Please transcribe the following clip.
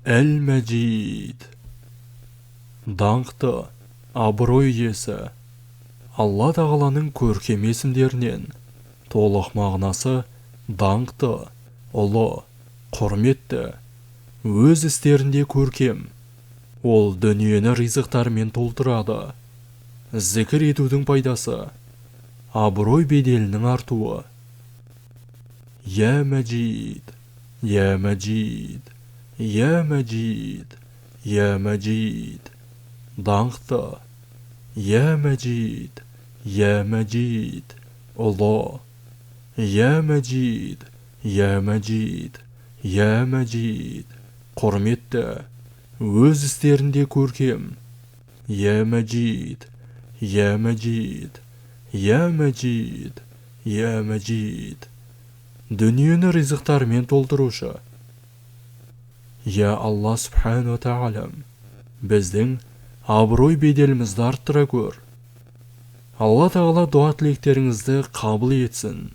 Әл-Мәжид, даңқты, абырой иесі. Алла Тағаланың көркем есімдерінен. Толық мағынасы: даңқты, ұлы, құрметті, өз істерінде көркем. Ол дүниені ризықтармен толтырады. Зікір етудің пайдасы: абырой беделінің артуы. Я Мәжид, Я Мәжид, Я Мәжид, Я Мәжид, даңқты, Я Мәжид, Я Мәжид, ұлы, Я Мәжид, Я Мәжид, Я Мәжид, құрметті, өз істерінде көркем. Я Мәжид, Я Мәжид, Я Мәжид, Я Мәжид, дүниені ризықтармен толтырушы. Я Алла Субхану Тағалам, біздің абырой беделімізді арттыра көр. Алла Тағала дұға тілектеріңізді қабыл етсін.